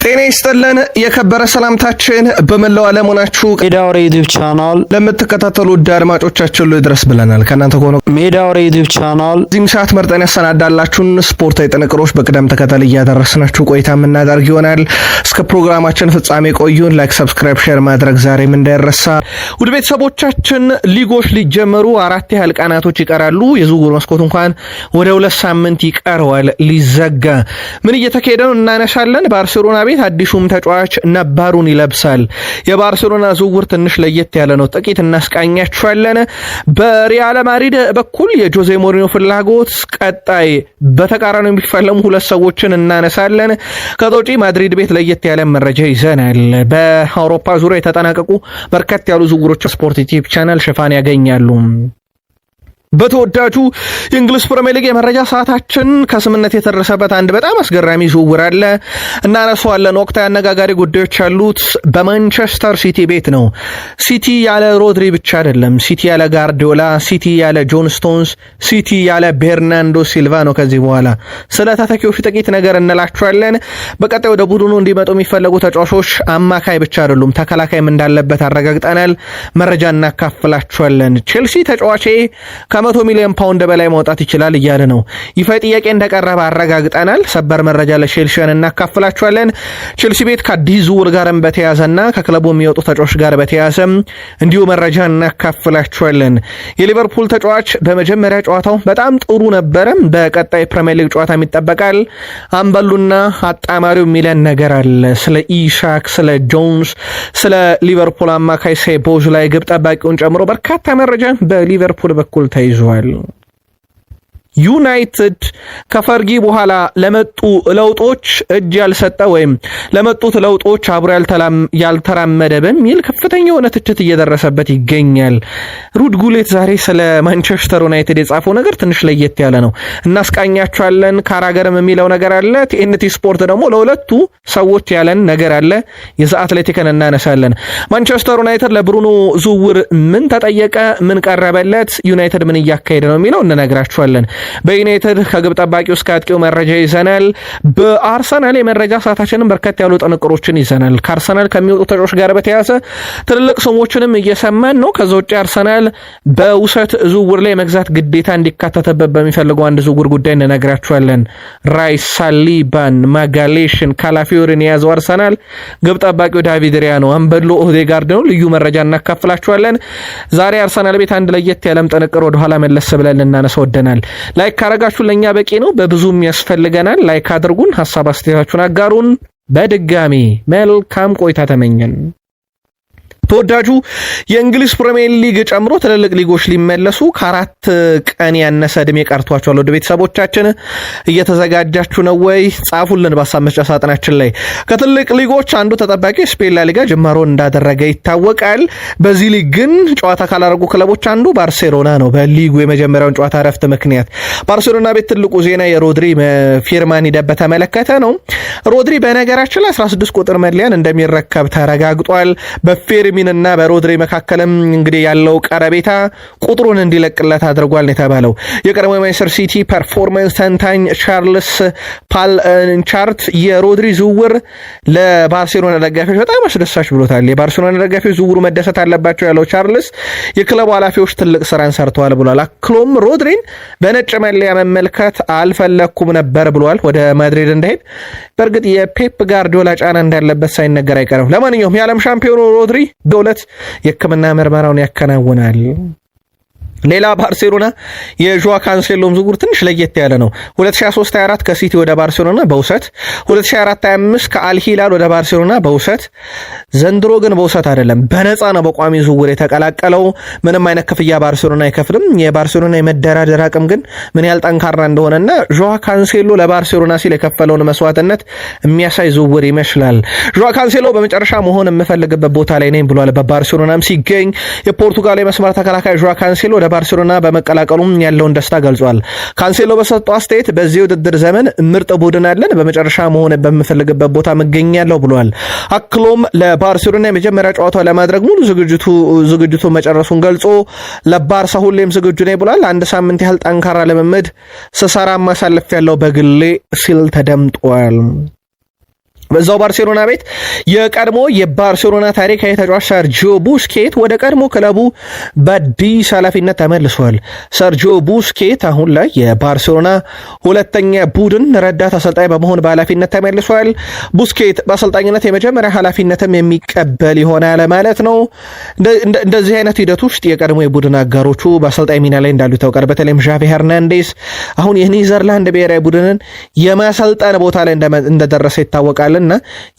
ጤና ይስጥልን የከበረ ሰላምታችን በመላው ዓለም ሆናችሁ ሜዳ ወሬ YouTube channel ለምትከታተሉ ውድ አድማጮቻችን ሁሉ ይድረስ ብለናል። ከእናንተ ከሆነ ሜዳ ወሬ YouTube channel እዚህም ሰዓት መርጠን ያሰናዳላችሁን ስፖርታዊ ጥንቅሮች በቅደም ተከተል እያደረስናችሁ ቆይታ የምናደርግ ይሆናል። እስከ ፕሮግራማችን ፍጻሜ ቆዩን። Like፣ subscribe፣ share ማድረግ ዛሬም እንዳይረሳ። ውድ ቤተሰቦቻችን ሊጎች ሊጀመሩ 4 ያህል ቀናቶች ይቀራሉ። የዝውውር መስኮት እንኳን ወደ 2 ሳምንት ይቀረዋል ሊዘጋ። ምን እየተካሄደ ነው እናነሳለን። ባርሴሎና ቤት አዲሱም ተጫዋች ነባሩን ይለብሳል። የባርሴሎና ዝውውር ትንሽ ለየት ያለ ነው። ጥቂት እናስቃኛችኋለን። በሪያል ማድሪድ በኩል የጆዜ ሞሪኖ ፍላጎት ቀጣይ በተቃራኒው የሚፋለሙ ሁለት ሰዎችን እናነሳለን። ከዛ ውጪ ማድሪድ ቤት ለየት ያለ መረጃ ይዘናል። በአውሮፓ ዙሪያ የተጠናቀቁ በርከት ያሉ ዝውውሮች ስፖርት YouTube channel ሽፋን ያገኛሉ። በተወዳጁ የእንግሊዝ ፕሪሚየር ሊግ የመረጃ ሰዓታችን ከስምምነት የተደረሰበት አንድ በጣም አስገራሚ ዝውውር አለ፣ እናነሳዋለን። ወቅታዊ አነጋጋሪ ጉዳዮች ያሉት በማንቸስተር ሲቲ ቤት ነው። ሲቲ ያለ ሮድሪ ብቻ አይደለም፣ ሲቲ ያለ ጋርዲዮላ፣ ሲቲ ያለ ጆን ስቶንስ፣ ሲቲ ያለ ቤርናንዶ ሲልቫ ነው። ከዚህ በኋላ ስለ ተተኪዎቹ ጥቂት ነገር እንላችኋለን። በቀጣይ ወደ ቡድኑ እንዲመጡ የሚፈለጉ ተጫዋቾች አማካይ ብቻ አይደሉም፣ ተከላካይም እንዳለበት አረጋግጠናል። መረጃ እናካፍላችኋለን። ቼልሲ ተጫዋቼ ከ100 ሚሊዮን ፓውንድ በላይ ማውጣት ይችላል እያለ ነው። ይፋ ጥያቄ እንደቀረበ አረጋግጠናል። ሰበር መረጃ ለቼልሲያን እናካፍላችኋለን። ቼልሲ ቤት ከአዲስ ዝውውር ጋርም በተያያዘና ከክለቡ የሚወጡ ተጫዋች ጋር በተያያዘ እንዲሁ መረጃ እናካፍላችኋለን። የሊቨርፑል ተጫዋች በመጀመሪያ ጨዋታው በጣም ጥሩ ነበረ። በቀጣይ ፕሪሚየር ሊግ ጨዋታም ይጠበቃል። አምበሉና አጣማሪው የሚለን ነገር አለ። ስለ ኢሻክ፣ ስለ ጆንስ፣ ስለ ሊቨርፑል አማካይ ሶቦዝላይ ግብ ጠባቂውን ጨምሮ በርካታ መረጃ በሊቨርፑል በኩል ተይዟል። ዩናይትድ ከፈርጊ በኋላ ለመጡ ለውጦች እጅ ያልሰጠ ወይም ለመጡት ለውጦች አብሮ ያልተራመደ በሚል ከፍተኛ የሆነ ትችት እየደረሰበት ይገኛል። ሩድ ጉሌት ዛሬ ስለ ማንቸስተር ዩናይትድ የጻፈው ነገር ትንሽ ለየት ያለ ነው። እናስቃኛቸዋለን። ካራገርም የሚለው ነገር አለ። ቲኤንቲ ስፖርት ደግሞ ለሁለቱ ሰዎች ያለን ነገር አለ። የዘ አትሌቲክን እናነሳለን። ማንቸስተር ዩናይትድ ለብሩኖ ዝውውር ምን ተጠየቀ? ምን ቀረበለት? ዩናይትድ ምን እያካሄደ ነው የሚለው እንነግራችኋለን። በዩናይትድ ከግብ ጠባቂው እስከ አጥቂው መረጃ ይዘናል። በአርሰናል የመረጃ ሰዓታችንን በርከት ያሉ ጥንቅሮችን ይዘናል። ከአርሰናል ከሚወጡ ተጫዋቾች ጋር በተያያዘ ትልልቅ ስሞችንም እየሰማን ነው። ከዛ ውጭ አርሰናል በውሰት ዝውውር ላይ መግዛት ግዴታ እንዲካተትበት በሚፈልገው አንድ ዝውውር ጉዳይ እንነግራችኋለን። ራይስ፣ ሳሊባን፣ ማጋሌሽን፣ ካላፊዮርን የያዘው አርሰናል ግብ ጠባቂው ዳቪድ ሪያ ነው። አምበሉ ኦዴጋርድ ነው። ልዩ መረጃ እናካፍላችኋለን። ዛሬ አርሰናል ቤት አንድ ለየት ያለም ጥንቅር ወደኋላ መለስ ብለን ልናነሳ ወደናል። Like ካረጋችሁ ለኛ በቂ ነው፣ በብዙም ያስፈልገናል። Like አድርጉን፣ ሀሳብ አስተያየታችሁን አጋሩን። በድጋሚ መልካም ቆይታ ተመኘን። ተወዳጁ የእንግሊዝ ፕሪሚየር ሊግ ጨምሮ ትልልቅ ሊጎች ሊመለሱ ከ4 ቀን ያነሰ እድሜ ቀርቷቸዋል። ወደ ቤተሰቦቻችን እየተዘጋጃችሁ ነው ወይ? ጻፉልን በሀሳብ መስጫ ሳጥናችን ላይ። ከትልቅ ሊጎች አንዱ ተጠባቂ ስፔን ላሊጋ ጅማሮን እንዳደረገ ይታወቃል። በዚህ ሊግ ግን ጨዋታ ካላደረጉ ክለቦች አንዱ ባርሴሎና ነው። በሊጉ የመጀመሪያውን ጨዋታ እረፍት ምክንያት ባርሴሎና ቤት ትልቁ ዜና የሮድሪ ፊርማን ሂደት በተመለከተ ነው። ሮድሪ በነገራችን ላይ 16 ቁጥር መለያን እንደሚረከብ ተረጋግጧል። በፌርሚን እና በሮድሪ መካከልም እንግዲህ ያለው ቀረቤታ ቁጥሩን እንዲለቅለት አድርጓል ነው የተባለው። የቀድሞ የማንቸስተር ሲቲ performance ተንታኝ ቻርልስ ፓልቻርት የሮድሪ ዝውውር ለባርሴሎና ደጋፊዎች በጣም አስደሳች ብሎታል። የባርሴሎና ደጋፊዎች ዝውውሩ መደሰት አለባቸው ያለው ቻርልስ የክለቡ ኃላፊዎች ትልቅ ስራን ሰርተዋል ብሏል። አክሎም ሮድሪን በነጭ መለያ መመልከት አልፈለግኩም ነበር ብሏል ወደ ማድሪድ እንዳይሄድ። በእርግጥ የፔፕ ጋርዲዮላ ጫና እንዳለበት ሳይነገር አይቀርም። ለማንኛውም የዓለም ሻምፒዮኑ ሮድሪ በሁለት የሕክምና ምርመራውን ያከናውናል። ሌላ ባርሴሎና የዦዋ ካንሴሎም ዝውውር ትንሽ ለየት ያለ ነው። 2023-24 ከሲቲ ወደ ባርሴሎና በውሰት፣ 2024-25 ከአልሂላል ወደ ባርሴሎና በውሰት። ዘንድሮ ግን በውሰት አይደለም በነፃ ነው በቋሚ ዝውውር የተቀላቀለው። ምንም አይነት ክፍያ ባርሴሎና አይከፍልም። የባርሴሎና የመደራደር አቅም ግን ምን ያህል ጠንካራ እንደሆነና ዦዋ ካንሴሎ ለባርሴሎና ሲል የከፈለውን መስዋዕትነት የሚያሳይ ዝውውር ይመስላል። ዦዋ ካንሴሎ በመጨረሻ መሆን የምፈልግበት ቦታ ላይ ነኝ ብሏል። በባርሴሎናም ሲገኝ የፖርቱጋል የመስመር ተከላካይ ዦዋ ካንሴሎ ባርሴሎና በመቀላቀሉም ያለውን ደስታ ገልጿል። ካንሴሎ በሰጠው አስተያየት በዚህ ውድድር ዘመን ምርጥ ቡድን አለን፣ በመጨረሻ መሆን በምፈልግበት ቦታ እገኛለሁ ብሏል። አክሎም ለባርሴሎና የመጀመሪያ ጨዋታ ለማድረግ ሙሉ ዝግጅቱ መጨረሱን ገልጾ ለባርሳ ሁሌም ዝግጁ ነኝ ብሏል። አንድ ሳምንት ያህል ጠንካራ ልምምድ ስሰራ ማሳለፍ ያለው በግሌ ሲል ተደምጧል። በዛው ባርሴሎና ቤት የቀድሞ የባርሴሎና ታሪካዊ ተጫዋች ሰርጂዮ ቡስኬት ወደ ቀድሞ ክለቡ በአዲስ ኃላፊነት ተመልሷል። ሰርጂዮ ቡስኬት አሁን ላይ የባርሴሎና ሁለተኛ ቡድን ረዳት አሰልጣኝ በመሆን በኃላፊነት ተመልሷል። ቡስኬት በአሰልጣኝነት የመጀመሪያ ኃላፊነትም የሚቀበል ይሆናል ማለት ነው። እንደዚህ አይነት ሂደት ውስጥ የቀድሞ የቡድን አጋሮቹ በአሰልጣኝ ሚና ላይ እንዳሉ ይታወቃል። በተለይም ዣቪ ሄርናንዴስ አሁን የኔዘርላንድ ብሔራዊ ቡድንን የማሰልጠን ቦታ ላይ እንደደረሰ ይታወቃል። እና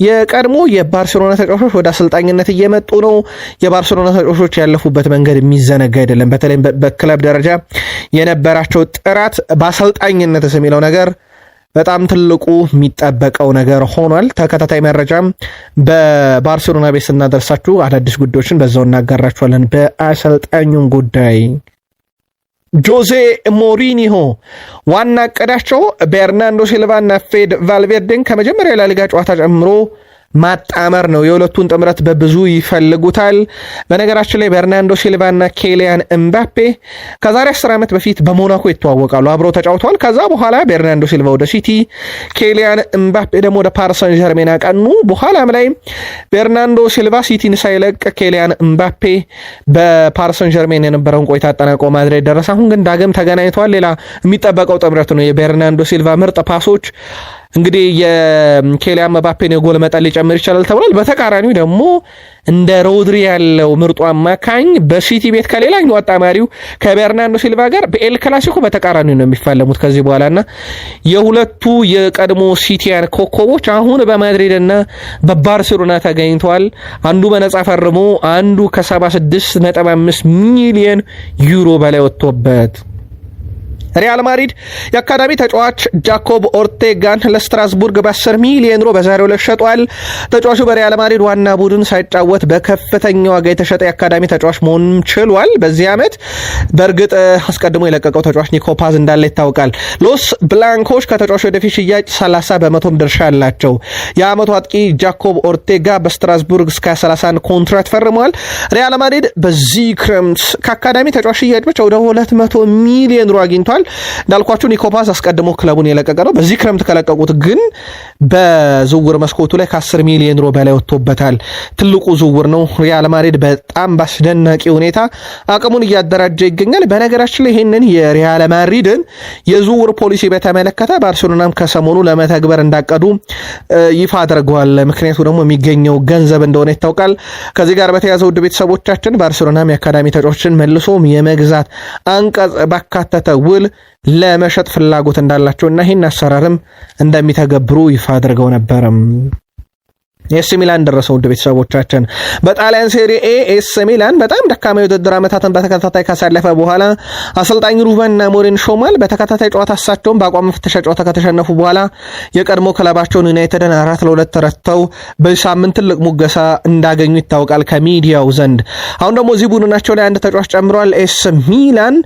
የቀድሞ የባርሴሎና ተጫዋቾች ወደ አሰልጣኝነት እየመጡ ነው። የባርሴሎና ተጫዋቾች ያለፉበት መንገድ የሚዘነጋ አይደለም። በተለይም በክለብ ደረጃ የነበራቸው ጥራት በአሰልጣኝነት የሚለው ነገር በጣም ትልቁ የሚጠበቀው ነገር ሆኗል። ተከታታይ መረጃም በባርሴሎና ቤት ስናደርሳችሁ አዳዲስ ጉዳዮችን በዛው እናጋራችኋለን። በአሰልጣኙም ጉዳይ ጆዜ ሞሪኒሆ ዋና እቅዳቸው ቤርናንዶ ሲልቫና ፌድ ቫልቬርዴን ከመጀመሪያው የላሊጋ ጨዋታ ጨምሮ ማጣመር ነው። የሁለቱን ጥምረት በብዙ ይፈልጉታል። በነገራችን ላይ ቤርናንዶ ሲልቫና ኬሊያን ኤምባፔ ከዛሬ 10 ዓመት በፊት በሞናኮ ይተዋወቃሉ፣ አብረው ተጫውተዋል። ከዛ በኋላ ቤርናንዶ ሲልቫ ወደ ሲቲ፣ ኬሊያን ኤምባፔ ደግሞ ወደ ፓሪሰን ዠርሜን አቀኑ። በኋላም ላይ ቤርናንዶ ሲልቫ ሲቲን ሳይለቅ ኬሊያን ኤምባፔ በፓሪሰን ዠርሜን የነበረውን ቆይታ አጠናቆ ማድሪድ ደረሰ። አሁን ግን ዳግም ተገናኝተዋል። ሌላ የሚጠበቀው ጥምረት ነው። የቤርናንዶ ሲልቫ ምርጥ pass ኦች እንግዲህ የኬሊያን መባፔን የጎል መጠን ሊጨምር ይችላል ተብሏል። በተቃራኒው ደግሞ እንደ ሮድሪ ያለው ምርጡ አማካኝ በሲቲ ቤት ከሌላኛው አጣማሪው ከቤርናንዶ ሲልቫ ጋር በኤል ክላሲኮ በተቃራኒው ነው የሚፋለሙት ከዚህ በኋላና የሁለቱ የቀድሞ ሲቲያን ኮከቦች አሁን በማድሪድና በባርሴሎና ተገኝተዋል። አንዱ በነጻ ፈርሞ አንዱ ከ76.5 ሚሊዮን ዩሮ በላይ ወጥቶበት። ሪያል ማድሪድ የአካዳሚ ተጫዋች ጃኮብ ኦርቴጋን ለስትራስቡርግ በ10 ሚሊዮን ዩሮ በዛሬው ዕለት ሸጧል። ተጫዋቹ በሪያል ማድሪድ ዋና ቡድን ሳይጫወት በከፍተኛ ዋጋ የተሸጠ የአካዳሚ ተጫዋች መሆኑን ችሏል። በዚህ ዓመት በእርግጥ አስቀድሞ የለቀቀው ተጫዋች ኒኮ ፓዝ እንዳለ ይታወቃል። ሎስ ብላንኮች ከተጫዋቹ ወደፊት ሽያጭ 30% ድርሻ አላቸው። የዓመቱ አጥቂ ጃኮብ ኦርቴጋ በስትራስቡርግ እስከ 31 ኮንትራት ፈርመዋል። ሪያል ማድሪድ በዚህ ክረምት ከአካዳሚ ተጫዋች ሽያጭ ብቻ ወደ 200 ሚሊዮን ዩሮ አግኝቷል። እንዳልኳችሁ ኒኮ ፓዝ አስቀድሞ ክለቡን የለቀቀ ነው። በዚህ ክረምት ከለቀቁት ግን በዝውውር መስኮቱ ላይ ከ10 ሚሊዮን ዩሮ በላይ ወጥቶበታል። ትልቁ ዝውውር ነው። ሪያል ማድሪድ በጣም በአስደናቂ ሁኔታ አቅሙን እያደራጀ ይገኛል። በነገራችን ላይ ይህንን የሪያል ማድሪድን የዝውውር ፖሊሲ በተመለከተ ባርሴሎናም ከሰሞኑ ለመተግበር እንዳቀዱ ይፋ አድርገዋል። ምክንያቱ ደግሞ የሚገኘው ገንዘብ እንደሆነ ይታወቃል። ከዚህ ጋር በተያያዘ ውድ ቤተሰቦቻችን ባርሴሎናም የአካዳሚ ተጫዋቾችን መልሶ የመግዛት አንቀጽ ባካተተ ውል ለመሸጥ ፍላጎት እንዳላቸው እና ይህን አሰራርም እንደሚተገብሩ ይፋ አድርገው ነበርም። ኤሲ ሚላን ደረሰው። ውድ ቤተሰቦቻችን በጣሊያን ሴሪ ኤ ኤሲ ሚላን በጣም ደካማ የውድድር ዓመታትን በተከታታይ ካሳለፈ በኋላ አሰልጣኝ ሩበን አሞሪን ሾሟል። በተከታታይ ጨዋታ እሳቸውም በአቋም መፈተሻ ጨዋታ ከተሸነፉ በኋላ የቀድሞ ክለባቸውን ዩናይትድን 4-2 ረትተው በዚህ ሳምንት ትልቅ ሙገሳ እንዳገኙ ይታወቃል ከሚዲያው ዘንድ። አሁን ደግሞ እዚህ ቡድናቸው ላይ አንድ ተጫዋች ጨምረዋል። ኤሲ ሚላን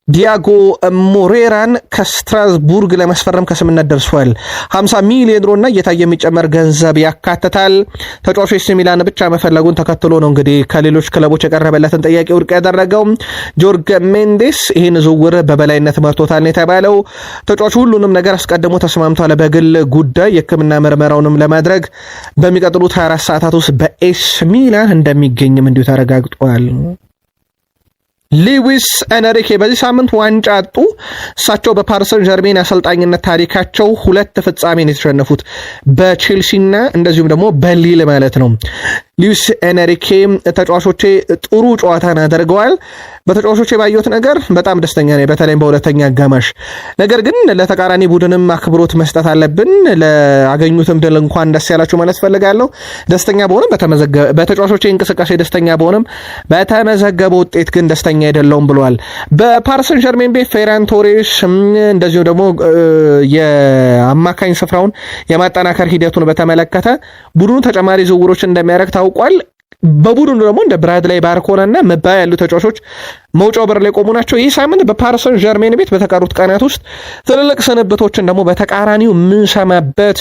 ዲያጎ ሞሬራን ከስትራስቡርግ ለማስፈረም ከስምምነት ደርሷል። 50 ሚሊዮን ዩሮ እና እየታየ የሚጨመር ገንዘብ ያካትታል። ተጫዋቹ ኤሲ ሚላን ብቻ መፈለጉን ተከትሎ ነው እንግዲህ ከሌሎች ክለቦች የቀረበለትን ጥያቄ ውድቅ ያደረገው። ጆርግ ሜንዴስ ይህን ዝውውር በበላይነት መርቶታል ነው የተባለው። ተጫዋቹ ሁሉንም ነገር አስቀድሞ ተስማምቷል። በግል ጉዳይ የሕክምና ምርመራውንም ለማድረግ በሚቀጥሉት 24 ሰዓታት ውስጥ በኤሲ ሚላን እንደሚገኝም እንዲሁ ተረጋግጧል። ሉዊስ ኤንሪኬ በዚህ ሳምንት ዋንጫ አጡ። እሳቸው በፓሪሰን ዠርሜን አሰልጣኝነት ታሪካቸው ሁለት ፍጻሜን የተሸነፉት በቼልሲና እንደዚሁም ደግሞ በሊል ማለት ነው። ሉዊስ ኤንሪኬ ተጫዋቾቼ ጥሩ ጨዋታን አድርገዋል። በተጫዋቾቼ ባየሁት ነገር በጣም ደስተኛ ነኝ፣ በተለይም በሁለተኛ አጋማሽ። ነገር ግን ለተቃራኒ ቡድንም አክብሮት መስጠት አለብን። ለአገኙትም ድል እንኳን ደስ ያላችሁ ማለት ፈልጋለሁ። ደስተኛ በሆንም በተጫዋቾቼ እንቅስቃሴ ደስተኛ በሆንም በተመዘገበ ውጤት ግን ደስተኛ አይደለሁም ብለዋል። በፓሪሰን ዠርሜን ቤት ፌራን ቶሬስ እንደዚሁ ደግሞ የአማካኝ ስፍራውን የማጠናከር ሂደቱን በተመለከተ ቡድኑ ተጨማሪ ዝውውሮች እንደሚያደርግ ታውቋል። በቡድኑ ደግሞ እንደ ብራድላይ ባርኮላ እና መባ ያሉ ተጫዋቾች መውጫው በር ላይ ቆሙ ናቸው። ይህ ሳምንት በፓሪሰን ዠርሜን ቤት በተቀሩት ቀናት ውስጥ ትልልቅ ስንብቶችን ደግሞ በተቃራኒው የምንሰማበት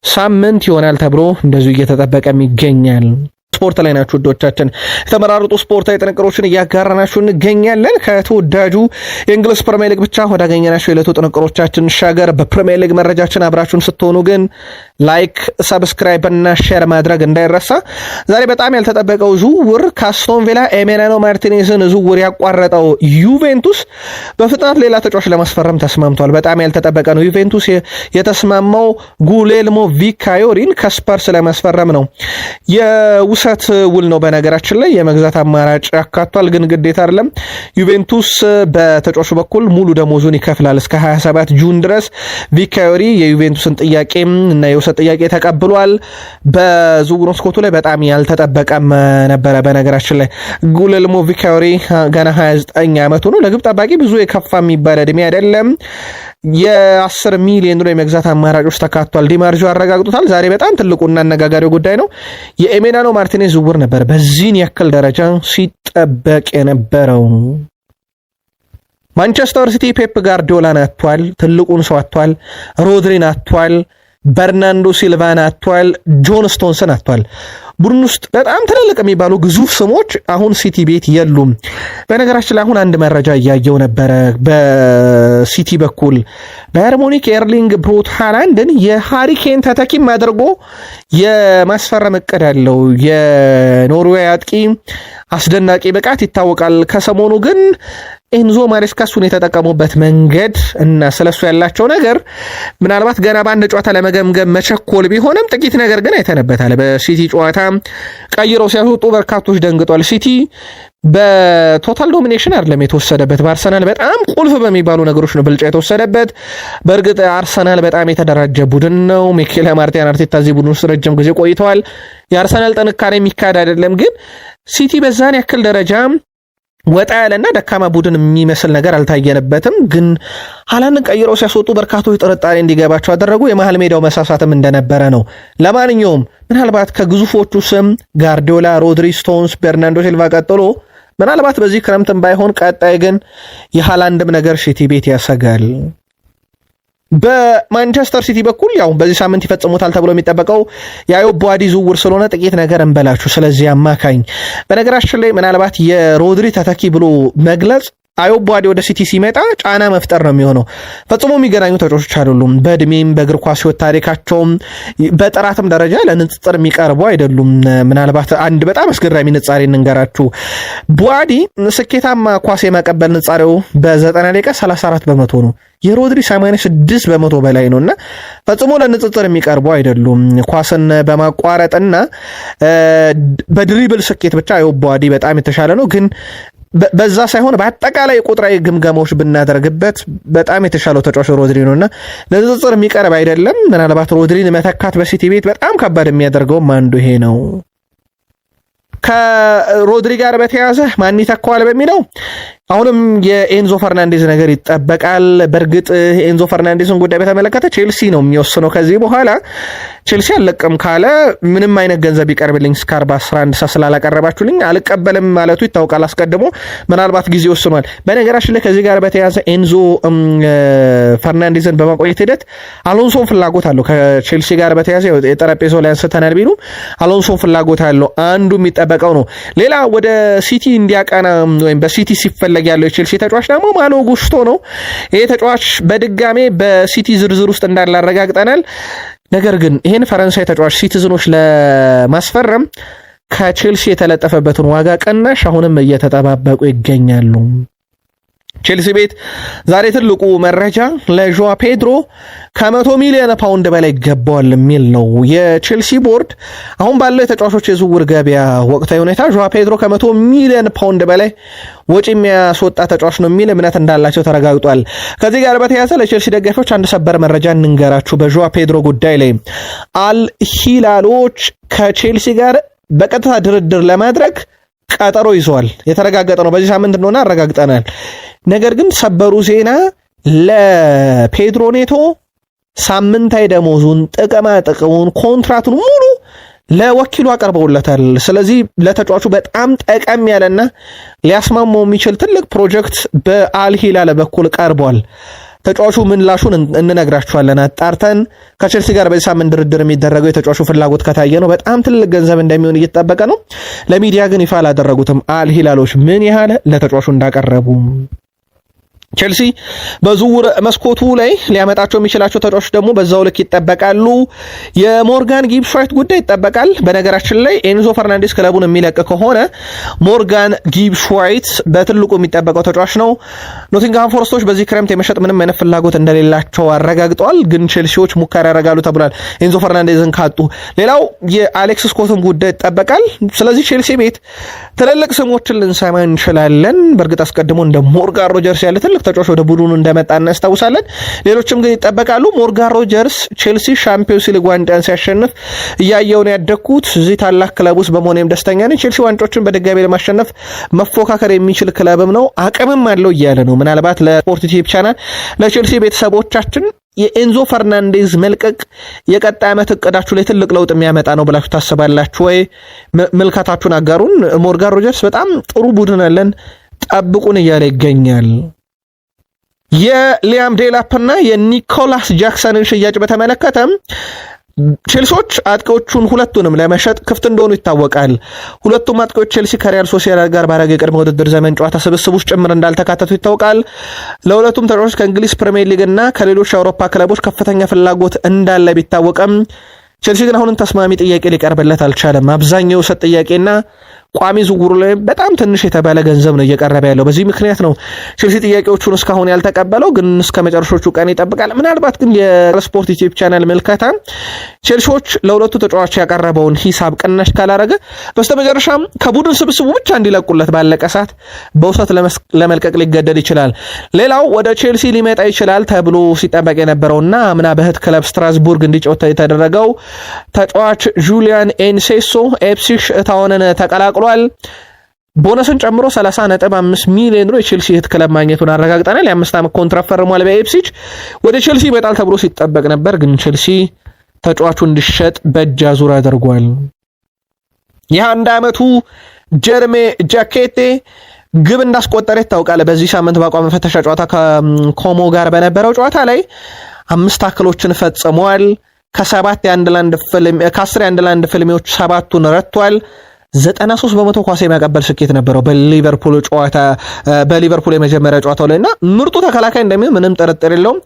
ሳምንት ይሆናል ተብሎ እንደዚሁ እየተጠበቀም ይገኛል። ስፖርት ላይ ናችሁ ውዶቻችን። የተመራረጡ ስፖርታዊ ጥንቅሮችን እያጋራናችሁ እንገኛለን። ከተወዳጁ የእንግሊዝ ፕሪሚየር ሊግ ብቻ ወዳገኘናቸው የዕለቱ ጥንቅሮቻችን እንሻገር። በፕሪሚየር ሊግ መረጃችን አብራችሁን ስትሆኑ ግን like፣ subscribe እና share ማድረግ እንዳይረሳ። ዛሬ በጣም ያልተጠበቀው ዝውውር ከአስቶን ቪላ ኤሚሊያኖ ማርቲኔዝን ዝውውር ያቋረጠው ዩቬንቱስ በፍጥነት ሌላ ተጫዋች ለማስፈረም ተስማምቷል። በጣም ያልተጠበቀ ነው። ዩቬንቱስ የተስማማው ጉሌልሞ ቪካዮሪን ከስፐርስ ለማስፈረም ነው። የውሰት ውል ነው። በነገራችን ላይ የመግዛት አማራጭ ያካቷል፣ ግን ግዴታ አይደለም። ዩቬንቱስ በተጫዋቹ በኩል ሙሉ ደሞዙን ይከፍላል እስከ 27 June ድረስ። ቪካዮሪ የዩቬንቱስን ጥያቄ እና የውሰት ጥያቄ ተቀብሏል። በዝውውር መስኮቱ ላይ በጣም ያልተጠበቀም ነበረ። በነገራችን ላይ ጉሌልሞ ቪካዮሪ ገና 29 ዓመቱ ነው። ለግብ ጠባቂ ብዙ የከፋ የሚባል እድሜ አይደለም። የ10 ሚሊዮን ዩሮ የመግዛት አማራጮች ተካቷል። ዲማርጆ አረጋግጦታል። ዛሬ በጣም ትልቁና አነጋጋሪው ጉዳይ ነው የኤሚሊያኖ ማርቲኔዝ ዝውውር ነበር በዚህን ያክል ደረጃ ሲጠበቅ የነበረው። ማንቸስተር ሲቲ ፔፕ ጋርዲዮላን አጥቷል። ትልቁን ሰው አጥቷል። ሮድሪን አጥቷል። በርናንዶ ሲልቫን አጥቷል። ጆን ስቶንስን አጥቷል። ቡድን ውስጥ በጣም ትልልቅ የሚባሉ ግዙፍ ስሞች አሁን ሲቲ ቤት የሉም። በነገራችን ላይ አሁን አንድ መረጃ እያየው ነበረ። በሲቲ በኩል ባየር ሙኒክ ኤርሊንግ ብሮት ሃላንድን የሃሪ ኬን ተተኪም አድርጎ የማስፈረም እቅድ አለው። የኖርዌይ አጥቂ አስደናቂ ብቃት ይታወቃል። ከሰሞኑ ግን ኤንዞ ማሬስካ እሱን የተጠቀሙበት መንገድ እና ስለሱ ያላቸው ነገር ምናልባት ገና በአንድ ጨዋታ ለመገምገም መቸኮል ቢሆንም ጥቂት ነገር ግን አይተንበታል። በሲቲ ጨዋታ ቀይረው ሲያስወጡ በርካቶች ደንግጧል። ሲቲ በ total domination አይደለም የተወሰደበት። በአርሰናል በጣም ቁልፍ በሚባሉ ነገሮች ነው ብልጫ የተወሰደበት። በእርግጥ አርሰናል በጣም የተደራጀ ቡድን ነው። ሚኬል ማርቲን አርቴታ እዚህ ቡድን ውስጥ ረጅም ጊዜ ቆይተዋል። የአርሰናል ጥንካሬ የሚካድ አይደለም። ግን ሲቲ በዛን ያክል ደረጃ ወጣ ያለና ደካማ ቡድን የሚመስል ነገር አልታየንበትም። ግን ሃላንድን ቀይረው ሲያስወጡ በርካቶች ጥርጣሬ እንዲገባቸው አደረጉ። የመሀል ሜዳው መሳሳትም እንደነበረ ነው። ለማንኛውም ምናልባት ከግዙፎቹ ስም ጋርዲዮላ፣ ሮድሪ፣ ስቶንስ፣ ቤርናንዶ ሲልቫ ቀጥሎ ምናልባት በዚህ ክረምትም ባይሆን ቀጣይ ግን የሃላንድም ነገር ሲቲ ቤት ያሰጋል። በማንቸስተር ሲቲ በኩል ያው በዚህ ሳምንት ይፈጽሙታል ተብሎ የሚጠበቀው የአዮብ ቧዲ ዝውውር ስለሆነ ጥቂት ነገር እንበላችሁ ስለዚህ አማካኝ። በነገራችን ላይ ምናልባት የሮድሪ ተተኪ ብሎ መግለጽ አዮብ ቧዲ ወደ ሲቲ ሲመጣ ጫና መፍጠር ነው የሚሆነው። ፈጽሞ የሚገናኙ ተጫዋቾች አይደሉም። በእድሜም በእግር ኳስ ሕይወት ታሪካቸውም በጥራትም ደረጃ ለንጽጽር የሚቀርቡ አይደሉም። ምናልባት አንድ በጣም አስገራሚ ንጻሬ እንንገራችሁ። ቧዲ ስኬታማ ኳስ የመቀበል ንጻሬው በ90 ደቂቃ 34% ነው። የሮድሪ 86% በላይ ነው እና ፈጽሞ ለንጽጽር የሚቀርቡ አይደሉም። ኳስን በማቋረጥና በ dribble ስኬት ብቻ አዮብ ቧዲ በጣም የተሻለ ነው፣ ግን በዛ ሳይሆን በአጠቃላይ ቁጥራዊ ግምገማዎች ብናደርግበት በጣም የተሻለው ተጫዋች ሮድሪ ነው እና ለንጽጽር የሚቀርብ አይደለም። ምናልባት ሮድሪን መተካት በሲቲ ቤት በጣም ከባድ የሚያደርገውም አንዱ ይሄ ነው። ከሮድሪ ጋር በተያያዘ ማን ይተካዋል በሚለው አሁንም የኤንዞ ፈርናንዴዝ ነገር ይጠበቃል። በእርግጥ ኤንዞ ፈርናንዴዝን ጉዳይ በተመለከተ ቼልሲ ነው የሚወስነው። ከዚህ በኋላ ቼልሲ አልለቅም ካለ ምንም አይነት ገንዘብ ይቀርብልኝ እስከ 40 11 ስላላቀረባችሁልኝ አልቀበልም ማለቱ ይታወቃል። አስቀድሞ ምናልባት ጊዜ ወስኗል። በነገራችን ላይ ከዚህ ጋር በተያያዘ ኤንዞ ፈርናንዴዝን በማቆየት ሂደት አሎንሶን ፍላጎት አለው። ከቼልሲ ጋር በተያያዘ የጠረጴዛው ላይ አንስተናል ቢሉ አሎንሶን ፍላጎት አለው። አንዱ የሚጠበቀው ነው። ሌላ ወደ ሲቲ እንዲያቀና ወይም በሲቲ ሲፈለግ ያለው የቼልሲ ተጫዋች ደግሞ ማሎ ጉስቶ ነው። ይሄ ተጫዋች በድጋሜ በሲቲ ዝርዝር ውስጥ እንዳለ አረጋግጠናል። ነገር ግን ይህን ፈረንሳይ ተጫዋች ሲቲዝኖች ለማስፈረም ከቼልሲ የተለጠፈበትን ዋጋ ቅናሽ አሁንም እየተጠባበቁ ይገኛሉ። ቼልሲ ቤት ዛሬ ትልቁ መረጃ ለዦዋ ፔድሮ ከ100 ሚሊዮን ፓውንድ በላይ ይገባዋል የሚል ነው። የቼልሲ ቦርድ አሁን ባለው የተጫዋቾች የዝውውር ገበያ ወቅታዊ ሁኔታ ዦዋ ፔድሮ ከ100 ሚሊዮን ፓውንድ በላይ ወጪ የሚያስወጣ ተጫዋች ነው የሚል እምነት እንዳላቸው ተረጋግጧል። ከዚህ ጋር በተያያዘ ለቼልሲ ደጋፊዎች አንድ ሰበር መረጃ እንንገራችሁ። በዦዋ ፔድሮ ጉዳይ ላይ አል ሂላሎች ከቼልሲ ጋር በቀጥታ ድርድር ለማድረግ ቀጠሮ ይዘዋል። የተረጋገጠ ነው። በዚህ ሳምንት እንደሆነ አረጋግጠናል። ነገር ግን ሰበሩ ዜና ለፔድሮ ኔቶ ሳምንታዊ ደሞዙን፣ ጥቅማ ጥቅሙን፣ ኮንትራቱን ሙሉ ለወኪሉ አቀርበውለታል። ስለዚህ ለተጫዋቹ በጣም ጠቀም ያለና ሊያስማማው የሚችል ትልቅ ፕሮጀክት በአልሂላል በኩል ቀርቧል። ተጫዋቹ ምላሹን እንነግራችኋለን አጣርተን። ከቼልሲ ጋር በዚህ ሳምንት ድርድር የሚደረገው የተጫዋቹ ፍላጎት ከታየ ነው። በጣም ትልቅ ገንዘብ እንደሚሆን እየተጠበቀ ነው። ለሚዲያ ግን ይፋ አላደረጉትም አልሂላሎች ምን ያህል ለተጫዋቹ እንዳቀረቡ። ቼልሲ በዝውውር መስኮቱ ላይ ሊያመጣቸው የሚችላቸው ተጫዋቾች ደግሞ በዛው ልክ ይጠበቃሉ። የሞርጋን ጊብስ ዋይት ጉዳይ ይጠበቃል። በነገራችን ላይ ኤንዞ ፈርናንዴስ ክለቡን የሚለቅ ከሆነ ሞርጋን ጊብስ ዋይት በትልቁ የሚጠበቀው ተጫዋች ነው። ኖቲንግሃም ፎረስቶች በዚህ ክረምት የመሸጥ ምንም አይነት ፍላጎት እንደሌላቸው አረጋግጠዋል። ግን ቼልሲዎች ሙከራ ያደርጋሉ ተብሏል ኤንዞ ፈርናንዴዝን ካጡ። ሌላው የአሌክስ ስኮትም ጉዳይ ይጠበቃል። ስለዚህ ቼልሲ ቤት ትልልቅ ስሞችን ልንሰማ እንችላለን። በእርግጥ አስቀድሞ እንደ ሞርጋን ሮጀርስ ያለ ትልቅ ተጫዋች ወደ ቡድኑ እንደመጣ እናስታውሳለን። ሌሎችም ግን ይጠበቃሉ። ሞርጋን ሮጀርስ ቼልሲ ሻምፒዮንስ ሊግ ዋንጫን ሲያሸንፍ እያየው ነው ያደግኩት። እዚህ ታላቅ ክለብ ውስጥ በመሆኔም ደስተኛ ነኝ። ቼልሲ ዋንጫዎችን በድጋሚ ለማሸነፍ መፎካከር የሚችል ክለብም ነው፣ አቅምም አለው እያለ ነው። ምናልባት ለስፖርት ዩቲዩብ ቻናል ለቼልሲ ቤተሰቦቻችን የኤንዞ ፈርናንዴዝ መልቀቅ የቀጣይ ዓመት እቅዳችሁ ላይ ትልቅ ለውጥ የሚያመጣ ነው ብላችሁ ታስባላችሁ ወይ? ምልከታችሁን አጋሩን። ሞርጋን ሮጀርስ በጣም ጥሩ ቡድን አለን ጠብቁን እያለ ይገኛል። የሊያም ዴላፕና የኒኮላስ ጃክሰንን ሽያጭ በተመለከተ ቼልሲዎች አጥቂዎቹን ሁለቱንም ለመሸጥ ክፍት እንደሆኑ ይታወቃል። ሁለቱም አጥቂዎች ቼልሲ ከሪያል ሶሲዳድ ጋር ባረገ የቅድመ ውድድር ዘመን ጨዋታ ስብስብ ውስጥ ጭምር እንዳልተካተቱ ይታወቃል። ለሁለቱም ተጫዋቾች ከእንግሊዝ ፕሪሚየር ሊግ እና ከሌሎች የአውሮፓ ክለቦች ከፍተኛ ፍላጎት እንዳለ ቢታወቅም ቼልሲ ግን አሁንም ተስማሚ ጥያቄ ሊቀርብለት አልቻለም። አብዛኛው የውሰት ጥያቄና ቋሚ ዝውውሩ ላይ በጣም ትንሽ የተባለ ገንዘብ ነው እየቀረበ ያለው። በዚህ ምክንያት ነው ቼልሲ ጥያቄዎቹን እስካሁን ያልተቀበለው፣ ግን እስከ መጨረሾቹ ቀን ይጠብቃል። ምናልባት ግን የስፖርት ዩቲዩብ ቻናል ምልከታ ቼልሲዎች ለሁለቱ ተጫዋች ያቀረበውን ሂሳብ ቅናሽ ካላረገ በስተመጨረሻም ከቡድን ስብስቡ ብቻ እንዲለቁለት ባለቀ ሰዓት በውሰት ለመልቀቅ ሊገደድ ይችላል። ሌላው ወደ ቼልሲ ሊመጣ ይችላል ተብሎ ሲጠበቅ የነበረውና አምና በእህት ክለብ ስትራስቡርግ እንዲጫወት የተደረገው ተጫዋች ጁሊያን ኤንሴሶ ኤፕስዊች ታውንን ተቀላቅሏል። ቦነስን ጨምሮ 30.5 ሚሊዮን ዩሮ የቼልሲ እህት ክለብ ማግኘቱን አረጋግጠናል። የ5 ዓመት ኮንትራት ፈርሟል በኤፕስዊች። ወደ ቼልሲ ይመጣል ተብሎ ሲጠበቅ ነበር፣ ግን ቼልሲ ተጫዋቹ እንዲሸጥ በእጅ አዙር አድርጓል። የ21 ዓመቱ ጀርሜ ጃኬቴ ግብ እንዳስቆጠረ ይታወቃል። በዚህ ሳምንት በአቋም መፈተሻ ጨዋታ ከኮሞ ጋር በነበረው ጨዋታ ላይ አምስት tackle ኦችን ፈጽሟል። ከሰባት የአንድ ለአንድ ከ10 የአንድ ለአንድ ፍልሚያዎች ሰባቱን ረቷል። 93% ኳስ የማቀበል ስኬት ነበረው በሊቨርፑል ጨዋታ፣ በሊቨርፑል የመጀመሪያ ጨዋታው ላይ እና ምርጡ ተከላካይ እንደሚሆን ምንም ጥርጥር የለውም።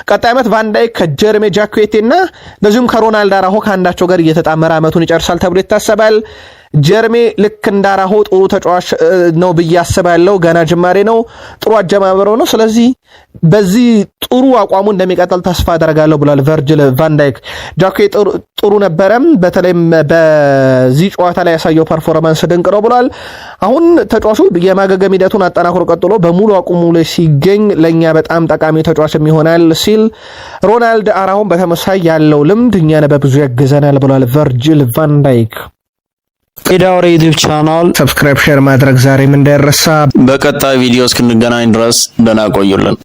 ቀጣይ ዓመት ቫንዳይክ ከጀርሜ ጃኩዌቴ እና እንደዚሁም ከሮናልድ አራሆ ከአንዳቸው ጋር እየተጣመረ ዓመቱን ይጨርሳል ተብሎ ይታሰባል። ጀርሜ ልክ እንደ አራሆ ጥሩ ተጫዋች ነው ብዬ አስባለሁ። ገና ጅማሬ ነው፣ ጥሩ አጀማመሮ ነው። ስለዚህ በዚህ ጥሩ አቋሙ እንደሚቀጥል ተስፋ አደርጋለሁ ብሏል ቨርጅል ቫንዳይክ። ጃኩ ጥሩ ነበረም፣ በተለይም በዚህ ጨዋታ ላይ ያሳየው performance ድንቅ ነው ብሏል። አሁን ተጫዋቹ የማገገም ሂደቱን አጠናክሮ ቀጥሎ በሙሉ አቁሙ ላይ ሲገኝ ለእኛ በጣም ጠቃሚ ተጫዋችም ይሆናል ሲል፣ ሮናልድ አራሆን በተመሳሳይ ያለው ልምድ እኛን በብዙ ያግዘናል ብሏል ቨርጅል ቫንዳይክ። የዳውሬ ዩቲዩብ ቻናል subscribe፣ share ማድረግ ዛሬም እንዳይረሳ። በቀጣይ ቪዲዮ እስክንገናኝ ድረስ ደህና ቆዩልን።